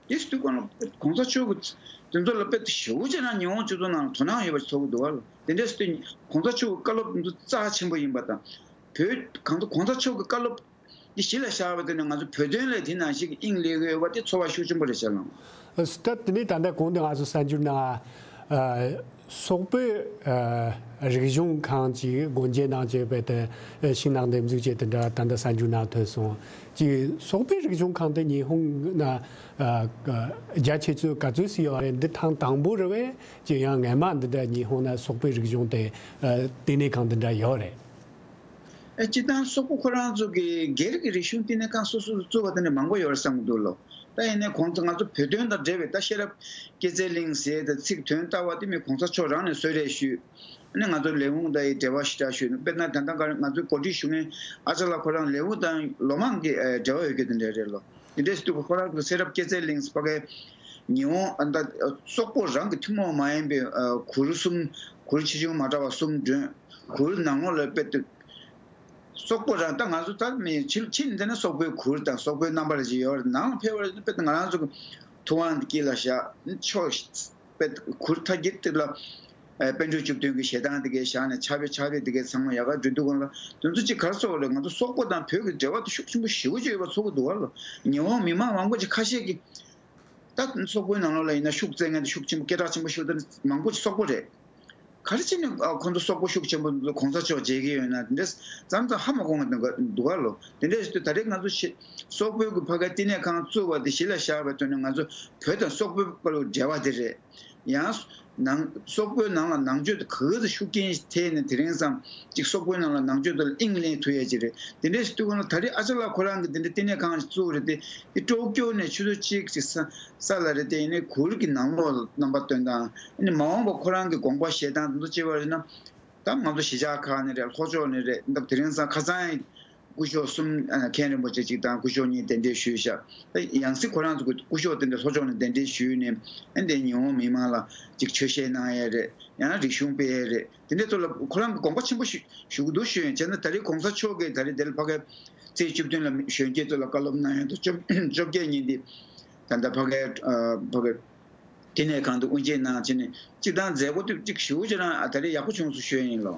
དེ་སུ་དུས་གང་ལ་གོང་ས་མཆོག་གི་དེ་ཚོ་ལ་དཔེ་དེ་ཞེ་པོ་ཅིག་རང་ཉི་ཧོང་སྤྱི་ཚོགས་ནང་ལ་དོ་སྣང་ཡོད་པ་ཞིག་ཚོར་གི་འདུག་བ་ལོ། དེ་འདྲ་སུ་དུས་གོང་ས་མཆོག་གི་བཀའ་སློབ་དེ་ཚོ་རྩ་ཆེན་པོ་ཡིན་པ་དང་། བོད་གང་དུ་གོང་ས་མཆོག་གི་བཀའ་སློབ་དེ་གཞི་ལ་བཞག་པ་དེ་ནི་ང་ཚོ་བོད་དོན་ལ་དེ་ནང་བཞིན་གྱི་དབྱིངས་སླེབས་ཀྱི་ཡོད་པ་དེ་ཚོར་བ་ཤུགས་ཆེན་པོ་རེད་ཤག་ལགས། ད་དེ་ནས་ད་ལྟ་གོང་དུ་ང་ཚོ་གསར་འགྱུར་ནང་ཨ་སོག་པོའི་ཨ་རིག་གཞུང་ཁང་ཅིག་སྒོ་འབྱེད་གནང་བྱས་པའི་དེ་ཤིང་ནགས་འདེབས་འཛུགས་བྱས་དེ་འདྲ་ད་ལྟ་གསར་འགྱུར་ནང་ཐོན་སོང་། ཅིག་སོག་པོའི་རིག་གཞུང་ཁང་དེ་ཉི་ཧོང་ན་ཨ་རྒྱ་ཆེ་ཚོད་ག་ཚོད་ཅིག་ཡོད་རེད། འདི་ཐེངས་དང་པོ་རེད་པས། ཅིག་ཡང་སྔན་མ་འདི་འདྲ་ཉི་ཧོང་ན་སོག་པོའི་རིག་གཞུང་དེ་ཨ་བསྟི་གནས་ཁང་འདི་འདྲ་ཡོད་རེད། ཨེ་སྤྱིར་བཏང་སོག་པོ་ཁོ་རང་ཚོ་གི་སྒེར་གྱི་རིག་གཞུང་བསྟི་གནས་ཁང་སོ་སོ་བཙུགས་པ་དེ་འདྲ་མང་པོ་ཡོད་རེད་བསམ་གྱི་འདུག་ལོ། ད་ཡིན་ནའི་ཁོང་ཚོ་ང་ཚོ་བོད་དོན་དང་འབྲེལ་བའི་ད་ཤེས་རབ་སྐྱེད་ཚལ་གླིང་ཟེར་ད་ཚིག་དོན་ལྟ་བ་དེ་མི་གོང་ས་མཆོག་རང་ནས་གསོལ་རས་ཞུས། ཨ་ནི་ང་ཚོ་ལས་ཁུངས་དང་ཡི་འབྲེལ་བ་ཞེ་དྲག་ཞུས། དཔེར་ན་ད་ལྟ་ག་རེ་ང་ཚོའི་གོ་སྒྲིག་ཞུ་མཁན་ཨ་ཅག་ལགས་ཁོ་རང་ལས་ཁུངས་དང་ལོ་མང་གི་ཨེ་འབྲེལ་བ་ཡོད་རྒྱུ་དེ་འདྲ་རེད་ལོ། དེ་འདྲའི་སྟུག་པོ་ཁོ་རང་གི་ཤེས་རབ་སྐྱེད་ཚལ་གླིང་ཕ་གའི་ཉི་ཧོང་ཨ་ད་སོག་པོ་རང་གི་ཐུན་མོང་མ་ཡིན་པའི་ཨ་གུར་གསུམ། གུར་ཆེ་ཆུང་མ་འདྲ་བ་གསུམ་སྒྲོན། གུར་ནང་ལོགས་ལ་དཔེ་དེ་སོག་པོ་རང་ད་ང་ཚོ་ད་མི་ཕྱི་ཕྱི་ནས་བལྟས་ན་སོག་པོའི་གུར་དང་སོག་པོའི་རྣམ་པ་རེ་ཅིག་ཡོད་རེད། ནང་ལ་ཕེབས་པ་རེད། དཔེ་དེ་ང་རང་ཚོ་གི་ཐུབ་དབང་དེ་དཀྱིལ་ལ་བཞག་ཕྱོགས་དཔེ་གུར་ཐག་གི་དེ་ལ། ཨ་པཎ་གྲུབ་བཅུ་བདུན་གྱི་ཞལ་ཐང་དེ་གའི་བཞག་ནས་ཕྱག་དཔེ་ཕྱག་དཔེ་དེ་གའི་ཚང་མ་ཡག་ག་འབྲི་དུས་སྒང་ལ་དེ་ཚོ་གཅིག་ག་རེ་ཚོར་བ་རེད། ང་ཚོ་སོག་པོ་དང་བོད་ཀྱི་འབྲེལ་བ་དེ་ཤུགས་ཆེན་པོ་ཞེ་པོ་ཅིག་ཡོད་པ་ཚོར་གྱི་འདུག་བ་ལོ། ཉི་ཧོང་མི་མང་མང་པོ་ཅིག་ཁ་ཤས་ཀྱིས་ད་སོག་པོའི་ནང་ལོགས་ལ་ཡིན་ན་ཤུགས་བཙན་མཁན་དེ་ཤུགས་ཆེན་པོ་སྐད་གྲགས་ཆེན་པོ་ཤོད་མཁན་མང་པོ་ཅིག་སོག་པོ་རེད། ག་རེ་བྱས་ནས་ཨ་ཁོང་ཚོ་སོག་པོ་ཤུགས་ཆེན་པོ་གོང་ས་མཆོག་མཇལ་གྱི་ཡོད་ན་དེ་འདྲས་ཙམ་ཙམ་ཧ་མ་གོ་བ་འདུག་ག་ལོ། དེ་འདྲས་ཞིག་ད་རེས་ང་ཚོ་ཤི་སོག་པོའི་གི་ཕ་གའི་བསྟི་གནས་ཁང་བཙུགས་པ་དེ་གཞི་ལ་བཞག་པའི་ཐོག་ནས་ང་ཚོ་བོད་དང་སོག་པོའི་བར་ལ་འབྲེལ་བ་དེ་རེད། ཡང་ནང་སོག་པོའི་ནང་ལ་ནང་ཆོས་དེ་ག་ཚོད་ཤུགས་རྐྱེན་ཐེབས་ནས་དེ་རིང་ཙམ་ཅིག་སོག་པོའི་ནང་ལ་ནང་ཆོས་དེ་ལ་དབྱིངས་ལེན་ཐུབ་ཡ་ཅིག་རེད། དེ་འདྲས་ཞིག་ཐུབ་ག་ལ་ད་རེས་ཨ་ཅག་ལགས་ཁོ་རང་གི་དེ་འདྲས་བསྟི་གནས་ཁང་ཞིག་བཙུགས་རེད་དེ། དེ་ཀྲོ་ཀྱོ་ནས་ཆུ་ཚོད་གཅིག་ཅིག་ས་ས་ལ་རེད་དེ། ཡིན་ནའི་གུར་གྱི་ནང་ལོགས་ལ་རྣམ་པ་སྟོན་སྟངས། ཨ་ནི་མ་འོངས་པ་ཁོ་རང་གི་དགོངས་པ་བཞེས་སྟངས་དེ་ཚོ་བྱས་པ་རེད་ན། ད་ང་ཚོ་གཞིས་ཆགས་ཁག་ནས་རེད། ལྷོ་ཕྱོགས་ནས་རེད། ད་དེ་རིང་སང་ཁ་སང་སྐུ་ཞབས་གསུམ་ཨ་མཁན་རིན་པོ་ཆེ་གཅིག་དང་སྐུ་ཞབས་གཉིས་གདན་འདྲེན་ཞུས་ཤག་ད་ཡང་སྲིད་ཁོ་རང་ཚོ་གི་སྐུ་ཞབས་དེ་འདྲ་ལྷོ་ཕྱོགས་ནས་གདན་འདྲེན་ཞུས་ནས་ཨ་འདི་ཉི་ཧོང་མི་མང་ལ་གཅིག་ཆོས་བཤད་གནང་ཡས་རེད། ཡང་ན་རིག་གཞུང་སྤེལ་ཡས་རེད། དེ་འདྲའི་ཐོག་ལ་ཁོ་རང་གི་དགོངས་པ་ཆེན་པོ་ཞུ་ཞུ་གི་འདུག་ཞུ་ཡིན། བྱས་ན་ད་རེས་གོང་ས་མཆོག་གིས་ད་རེས་དེ་ལ་ཕ་གིའི་ཚེས་བཅུ་བདུན་ལ་གཞོན་སྐྱེས་ཚོ་ལ་བཀའ་སློབ་གནང་ཡོད་འདུག་བཅོ་བཅོ་བརྒྱད་ཉིན་འདི་ད་ལྟ་ཕ་གིའི་ཨ་ཕ་གིའི་བསྟི་གནས་ཁང་དུ་དབུ་འབྱེད་གནང་བྱས་ནས་སྤྱིར་བཏང་མཛད་སྒོ་དེ་གཅིག་ཞུ་བྱས་ན་ཨ་ད་རེས་ཡག་པོ་བྱུང་སོང་ཞུ་ཡིན་ལོ།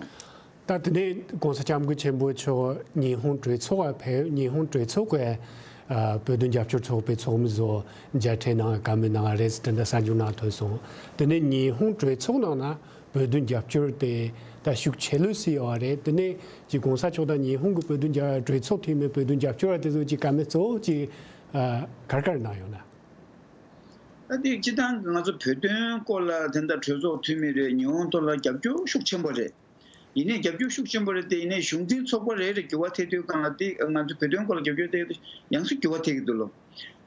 ད་དེ་ནས་༸གོང་ས་༸སྐྱབས་མགོན་ཆེན་པོ་མཆོག་ཉི་ཧོང་གྲོས་ཚོགས་ལ་ཕེབས། ཉི་ཧོང་གྲོས་ཚོགས་ཀྱི་ཨ་བོད་དོན་རྒྱབ་སྐྱོར་ཚོགས་པའི་ཚོགས་མི་ཚོ་མཇལ་འཕྲད་གནང་། བཀའ་མོལ་གནང་བ་རེད་ཟེར་དེ་འདྲ་གསར་འགྱུར་ནང་ཐོན་སོང་། དེ་ནས་ཉི་ཧོང་གྲོས་ཚོགས་ནང་ན་བོད་དོན་རྒྱབ་སྐྱོར་དེ་ད་ཤུགས་ཆེ་ལོས་སུ་ཡོད་པ་རེད། དེ་ནས་ཀྱི་༸གོང་ས་མཆོག་དང་ཉི་ཧོང་གི་བོད་དོན་རྒྱ་གྲོས་ཚོགས་འཐུས་མི་བོད་དོན་རྒྱབ་སྐྱོར་བ་དེ་ཚོ་གྱི་བཀའ་མོལ་གཙོ་བོ་གཅིག་ཨ་ག་རེ་ག་རེ་གནང་ཡོད་ན། ད་དེ་སྤྱིར་བཏང་གི་ང་ཚོ་བོད་དོན་སྐོར་ལ་དེ་འདྲ་གྲོས་ཚོགས་འཐུས་མི་རེད། ཉི་ཧོང་ཐོག་ལ་རྒྱབ་སྐྱོར་ཤུགས་ཆེན་པོ་རེད། ཡིན་ནའི་རྒྱབ་སྐྱོར་ཤུགས་ཆེན་པོ་རེད་དེ། ཡིན་ནའི་གཞུང་འཛིན་ཚོགས་པ་རེ་རེ་འགྱུར་བ་ཐེབས་དུས་སྒང་ལ་དེ་ང་ཚོ་བོད་དོན་སྐོར་ལ་རྒྱབ་སྐྱོར་ཐེབས་དུས་ཡང་སེ་འགྱུར་བ་ཐེབས་ཀྱི་འདུག་ལོ།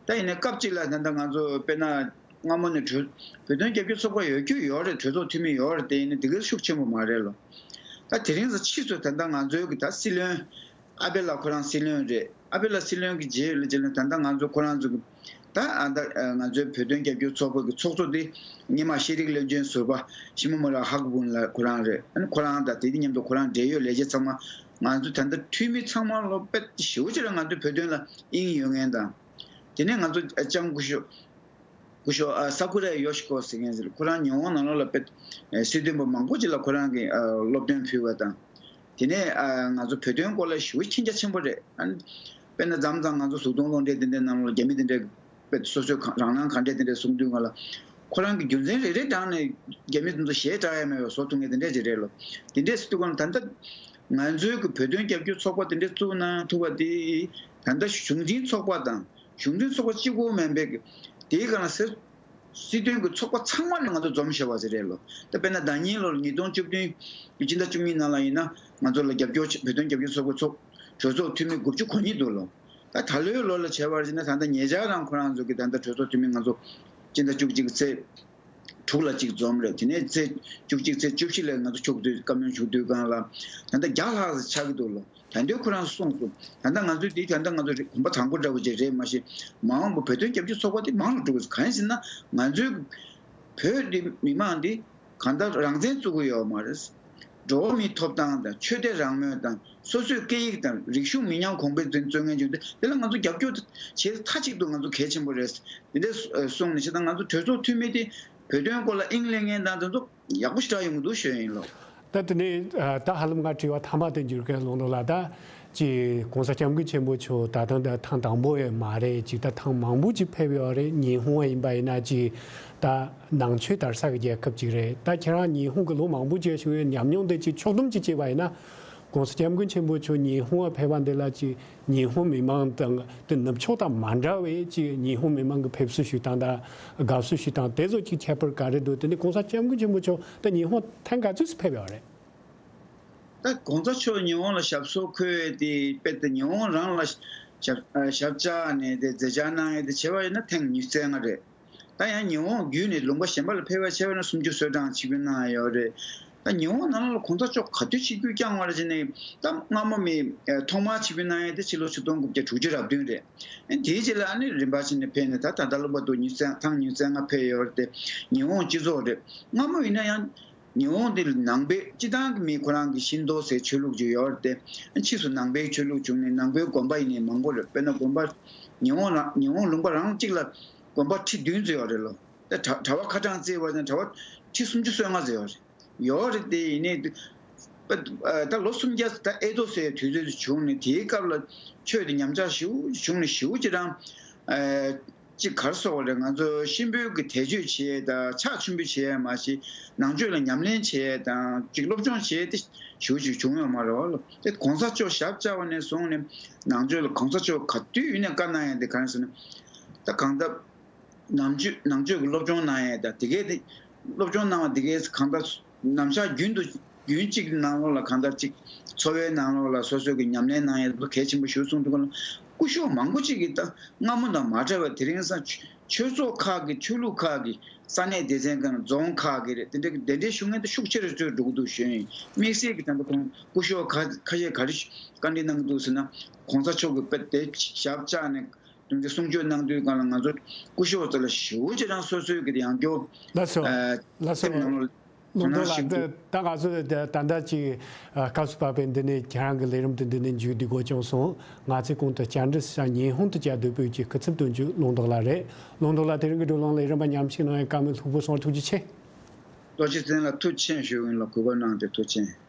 ད་ཡིན་ནའི་སྐབས་གཅིག་ལ་ད་ལྟ་ང་ཚོ་དཔེར་ན་སྔ་མོ་ནས་གྲོས་བོད་དོན་རྒྱབ་སྐྱོར་ཚོགས་པ་ཡོད་རྒྱུ་ཡོད་རེད། གྲོས་ཚོགས་འཐུས་མི་ཡོད་རེད་དེ། ཡིན་ནའི་དེ་ག་ཤུགས་ཆེན་པོ་མ་རེད་ལོ། ད་དེ་རིང་ཙམ་ཕྱིས་སུ་ད་ལྟ་ང་ཚོའི་གི་ད་སྲིད་བློན་ཨ་པེ་ལགས་ཁོ་རང་སྲིད་བློན་རེད། ཨ་པེ་ལགས་སྲིད་བློན་གྱི་རྗེས་ལ་རྗེས་ལ་ད་ལྟ་ང་ཚོ་ཁོ་རང་ཚོ་གི་ད་ཨ་ད་ང་ཚོའི་བོད་དོན་རྒྱབ་སྐྱོར་ཚོགས་པ་གི་ཚོགས་གཙོ་དེ་སྔོན་མ་ཤེས་རིག་བློན་ཆེན་ཟུར་པ་ཤི་མོ་མོ་ལ་ཧག་བུན་ལགས་ཁོ་རང་རེད། ཨ་ནི་ཁོ་རང་དང་དེ་དེ་མཉམ་དུ་ཁོ་རང་འབྲེལ་ཡོད་ལས་བྱེད་ཚང་མ་ང་ཚོ་ད་ལྟ་འཐུས་མི་ཚང་མ་ལོ་དཔེ་ཞེ་པོ་ཅིག་ལ་ང་ཚོ་བོད་དོན་ལ་དབྱིངས་ཡོད་མཁན་དང་། དེ་ནས་ང་ཚོ་ལྕམ་སྐུ་ཞབས་སྐུ་ཞབས་ཨ་ས་ཀུ་ར་ཡོ་ཤི་ཀོ་ཟེར་མཁན་ཟེར། ཁོ་རང་ཉི་ཧོང་ནང་ལོགས་ལ་དཔེ་སྲིད་དོན་པ་མང་པོ་ཅིག་ལ་ཁོ་རང་གིས་ཨ་སློབ་སྟོན་ཕུལ་བ་དང་། དེ་ནས་ཨ་ང་ཚོ་བོད་དོན་སྐོར་ལ་ཞེ་པོ་མཁྱེན་རྒྱ་ཆེན་པོ་རེད། ཨ་དཔེར་ན་མཚམས་མཚམས་ང་ཚོ་གཟུགས་མཐོང་སློབ་གྲྭ་དེ་འདྲའི་ནང་ལོགས་རྒྱ་མི་དེ་འདྲའི་དཔེ་སོ་སོའི་གང་རང་སྣང་གང་དྲན་དེ་འདྲ་གསུང་དུས་སྒང་ལ་ཁོ་རང་གི་རྒྱུ་མཚན་རེ་རེ་དྲངས་ནས་རྒྱ་མི་དེ་ཚོ་ཞེ་དྲག་ཡ་མེད་པ་བཟོ་ཐུབ་མཁན་དེ་འདྲ་ཅིག་རེད་ལོ། དེ་འདྲས་སུ་དུས་སྒང་ལ་ད་ལྟ་ང་ཚོའི་གི་བོད་དོན་རྒྱབ་སྐྱོར་ཚོགས་པ་དེ་འདྲ་བཙུགས་གནང་ཐུབ་པ་དེ་ད་ལྟ་གཞུང་འཛིན་ཚོགས་པ་དང་། གཞུང་འཛིན་ཚོགས་པ་གཅིག་པོ་མིན་པའི་དེའི་སྒང་ལ་སྲིད་སྲིད་དོན་གྱི་ཚོགས་པ་ཚང་མ་ལ་ང་ཚོ་འཛོམས་བཞག་པ་ཞིག་རེད་ལོ། ད་དཔེར་ན་ཟླ་ཉིན་ལོར་ཉིས་སྟོང་བཅུ་བདུན་གྱི་སྤྱི་ཟླ་བཅུ་གཉིས་ནང་ལ་ཡིན་ན་ང་ཚོ་ལ་རྒྱབ་སྐྱོར་བྱེད་བོད་དོན་རྒྱབ་སྐྱོར་ཚོགས་པའི་ཚོགས་གྲོས་ཚོགས་འཐུས་མི་དགུ་བཅུ་གོ་གཉིས་འདུག་ལོ། ད་ད་ལོའི་ལོ་ལ་བྱས་པར་བྱས་ན་ད་ལྟ་ཉེ་ཆར་རང་ཁོ་རང་ཚོ་གི་ད་ལྟ་གྲོས་ཚོགས་འཐུས་མི་ང་ཚོ་སྤྱི་ཟླ་བཅུ་གཅིག་ཚེས་དྲུག་ལ་གཅིག་འཛོམས་རེད། དེ་ནས་ཚེས་བཅུ་གཅིག་ཚེས་བཅུ་བཞི་ལ་ང་ཚོ་ཕྱོགས་བསྡུས་བཀའ་མོལ་ཞུ་དུས་སྒང་ལ་ད་ལྟ་བརྒྱ་ལྷག་ཙམ་ཆགས་ཀྱི་འདུག་ལོ། ད་དུང་ཁོ་རང་གསུངས་སོང་། ད་ལྟ་ང་ཚོའི་དེ་ད་ལྟ་ང་ཚོ་གོམ་པ་དང་པོ་འདྲ་བོ་ཅིག་རེད་མ་གཞི་མ་འོངས་པ་བོད་དོན་རྒྱབ་སྐྱོར་ཚོགས་པ་དེ་མང་རུ་འགྲོ་དགོས། གང་ཡིན་ཟེར་ན་ང་ཚོའི་བོད་འདི་མི་མང་འདི་གང་ལྟར་རང་བཙན་བཙུགས་ཀྱི་ཡོད་མ་རེད། འགྲོ་བ་མིའི་ཐོབ་ཐང་དང་ཆོས་དད་རང་མོས་དང་སོ་སོའི་སྐད་ཡིག་དང་རིག་གཞུང་མི་ཉམས་གོང་འཕེལ་དོན་རྩོད་མཁན་བྱུང་སྟེ་དེ་ལ་ང་ཚོ་རྒྱབ་སྐྱོར་བྱེད་མཐའ་གཅིག་ཏུ་ང་ཚོ་གལ་ཆེན་པོ་རེད། དེ་འདྲ་གསུངས་ནས་བྱས་ཙང་ང་ཚོ་གྲོས་ཚོགས་འཐུས་མི་དེ་བོད་དོན་སྐོར་ལ་དབྱིངས་ལེན་མཁན་དང་དེ་ཚོ་ཡག་པོ་ཞེ་དྲག་ཡོང་གི་འདུག་ཞུ་ཡིན་ལོ། ད་དེ་ནས་ད་ཧ་ལམ་ང་དྲི་བ་ཐ་མ་དེ་འགྱུར་གི་ལོང་ལོ་ལ། ད་ཅི་༸གོང་ས་༸སྐྱབས་མགོན་ཆེན་པོ་མཆོག་ད་ཐེངས་ད་ཐེངས་དང་པོ་ཡོད་མ་རེད། ཅིག་ད་ཐེངས་མང་པོ་ཅིག་ཕེབས་ཡོད་རེད། ཉི་ཧོང་ཡིན་པ་ཡིན་ན་ཅིག་ད་ནང་ཆོས་དར་ས་གི་རྒྱལ་ཁབ་ཅིག་རེད། ད་ཁྱེད་རང་ཉི་ཧོང་གི་ལོ་མང་པོ་ཅིག་བཞུགས་ཡོད་ཉམས་མྱོང་དེ་ཅིག་ཕྱོགས་བསྡོམས་ཅིག་བྱས་པ་ཡིན་ན། ༸གོང་ས་༸སྐྱབས་མགོན་ཆེན་པོ་མཆོག་ཉི་ཧོང་ལ་ཕེབས་པ་འདི་ལ་ཅིག་ཉི་ཧོང་མི་མང་དང་དེ་ནུབ་ཕྱོགས་དང་མ་འདྲ་བའི་ཅིག་ཉི་ཧོང་མི་མང་གི་ཕེབས་བསུ་ཞུ་སྟངས་དང་དགའ་བསུ་ཞུ་སྟངས་དེ་ཚོ་ཅིག་ཁྱད་པར་ག་རེ་འདུག་དེ་ནས་༸གོང་ས་༸སྐྱབས་མགོན་ཆེན་པོ་མཆོག་ད་ཉི་ཧོང་ཐེངས་ག་ཚོད་སུ་ཕེབས་ཡོད་རེད། ད་༸གོང་ས་མཆོག་ཉི་ཧོང་ལ་ཞབས་སོར་འཁོད་དེ་དཔེ་དེ་ཉི་ཧོང་རང་ལ་ཞབས་ཞབས་བཅགས་ནས་དེ་མཛད་འཆར་གནང་ཡས་དེ་བྱས་པ་ཡིན་ན་ཐེངས་ཉི་ཤུ་རྩ་ལྔ་རེད། ད་ཡང་ཉི་ཧོང་བརྒྱུད་ནས་ལུང་པ་གཞན་པ་ལ་ཕེབས་པ་བྱས་པ་ན་སུམ་ཅུ་སོ་གྲངས་ཕྱིར་འབུད་གནང་ཡ་ཡོད་རེད། ད་ཉི་ཧོང་ནང་ལ་༸གོང་ས་མཆོག་ག་དུས་ཆིབས་བསྒྱུར་བསྐྱངས་པ་རེད་ཟེར་ནས་ད་སྔ་མོ་མི་ཐོག་མར་ཕྱིར་འབུད་གནང་ཡ་དེ་ཕྱི་ལོ་ཆིག་སྟོང་དགུ་བརྒྱ་དྲུག་ཅུ་རེ་བདུན་རེད། ཨ་དེའི་རྗེས་ལ་ཨ་ནི་རིམ་པ་བྱས་ནས་ཕེབས་ནས་ད་ད་ལྟ་ལོ་བར་དུ་ཉི་ཤུ་རྩ་ཐེངས་ཉི་ཤུ་རྩ་ལྔ་ཕེབས་ཡོད་རེད་དེ། ཉི་ཧོང་སྤྱི་ཚོགས་རེད། སྔ་མོ་ཡིན་ན་ཡང་ཉི་ཧོང་དེ་ནང་པའི་སྤྱི་བཏང་གི་མི་ཁོ་རང་གི་ཤིན་ཏོ་ཟེར་ཆོས་ལུགས་ཅིག་ཡོད་རེད་དེ། ཕྱིས་སུ་ནང་པའི་ཆོས་ལུགས་བྱུང་ནས་ནང་པའི་དགོན་པ་ཡིན་ནའི་མང་པོ་རེད། དཔེར་ན་དགོན་པ་ཉི་ཧོང་རང་ཉི་ཧོང་ལུང་པ་རང་གཅིག་ལ་དགོན་པ་ཁྲི་བདུན་ཙམ་ཡོད་རེད་ལོ། ད་གྲྭ་གྲྭ་པ་ཁ་གྲངས་བརྩིས་པ་ཡིན་ན་གྲྭ་པ་ཁྲི་སུམ་ཅུ་སོ་ལྔ་ཙམ་ཡོད་རེད། ཡོད་རེད་དེ། ཡིན་ནའི་ད་ལོ་སུམ་བརྒྱ་ད་ཨེ་ཏོ་ཟེར་དུས་ཚོད་བྱུང་ནས། དེའི་སྐབས་ལ་ཆོས་དེ་ཉམས་ཆག་ཞེ་པོ་བྱུང་ནས། ཞེ་པོ་ཅིག་རང་ཅིག་ག་རེ་ཟེར་དགོས་རེད། ང་ཚོ་གཤིན་པོའི་གི་དད་གཅོད་བྱེད་ཡས་དང་ཕྱག་མཆོད་འབུལ་བྱེད་ཡས་མ་གཏོགས། ནང་ཆོས་ལ་ཉམས་ལེན་བྱེད་ཡས་དང་ཅིག་སློབ་སྦྱོང་བྱེད་ཡས་དེ་ཞེ་པོ་ཅིག་བྱུང་ཡོད་མ་རེད་བ། དེ་གོང་ས་མཆོག་ཞབས་བཅགས་པ་ནས་བཟུང་ནས་ནང་ཆོས་ལ་གོང་ས་མཆོག་ག་དུས་ཡིན་ནའི་བཀའ་གནང་ཡས་དེ་ག་རེ་ཟེར་ན། ད་གང་ལྟར་ནང་ཆོས་ནང་ཆོས་ཀྱི་སློབ་སྦྱོང་གནང་ཡས་དང་། དེ་གའི་དེ་སློབ་སྦྱོང་གནང་བ་དེ་གའི་གང་ལྟར་ནམ་ཞག་རྒྱུན་དུ་རྒྱུན་གཅིག་གི་ནང་ལོགས་ལ་གང་ལྟར་ཅིག་འཚོ་བའི་ནང་ལོགས་ལ་སོ་སོ་གི་ཉམས་ལེན་གནང་ཡས་དེ་གལ་ཆེན་པོ་ཞིག་གསུངས་འདུག་ག་ལ། སྐུ་ཞབས་མང་པོ་ཅིག་གིས་ད་སྔ་མོ་དང་མ་འདྲ་བའི་དེ་རིང་སང་ཆོས་ཚོགས་ཁག་གི་ཆོས་ལུགས་ཁག་གི་ས་གནས་སྡེ་ཚན་ཁག་རྫོང་ཁག་གི་རེད། དེ་འདྲ་གི་གདན་འདྲེན་ཞུ་མཁན་དེ་ཤུགས་ཆེ་རུ་ཚུར་འགྲོ་གི་འདུག་ཞུ་ཡིན། དམིགས་བསལ་གྱི་ད་ལྟ་ཁོང་སྐུ་ཞབས་ཁ་ཁ་ཤས་ག་རེ་བཀའ་འདྲི་གནང་གི་འདུག་ཟེར་ན། གོང་ས་མཆོག་གི་དཔེ་དེ་ཞབས་བཅགས་ནས་དེ་འདྲ་གསུང་ཆོས་གནང་དུས་སྒང་ལ། ང་ཚོ་སྐུ་ཞབས་ཚོ་ལ་ཞེ་པོ་ཅིག་རང་སོ་སོའི་གི་ཡང་སྐྱོ། ལགས་སོ། སེམས་ནང་ལོགས་ལུང་དོན་ལགས། ཞིག་འདུག་ད་ད་ང་ཚོ་ད་ད་ལྟ་ཅིག་སྐབས་སུ་བབས་པའི་འདི་ནས་ཁྱེད་རང་གི་ལས་རིམ་དེ་འདི་ནས་མཇུག་བསྡུ་དགོས་བྱུང་སོང་། ང་ཚོས་གོང་དུ་བཅར་འདྲི་ཞུ་ཡས་སྙན་ཧོང་དུ་བཅར་འདོད་པའི་གི་སྐུ་ཚབ་དོན་གཅོད་ལུང་རྟོགས་ལགས་རེད། ལུང་རྟོགས་ལགས། དེ་རིང་གི་བགྲོ་གླེང་ལས་རིམ་པ་མཉམ་ཞུགས་གནང་བའི་བཀའ་མོལ་ལྷུག་པོ་གསུང་བར་ཐུགས་རྗེ་ཆེ། རྡོ་རྗེ་བཙན་ལ་ཐུགས་རྗེ་ཆེ་ཞུ་ཡིན་ལ། གོ་སྐབས་གནང་སྟེ་ཐུགས་རྗེ་ཆེ།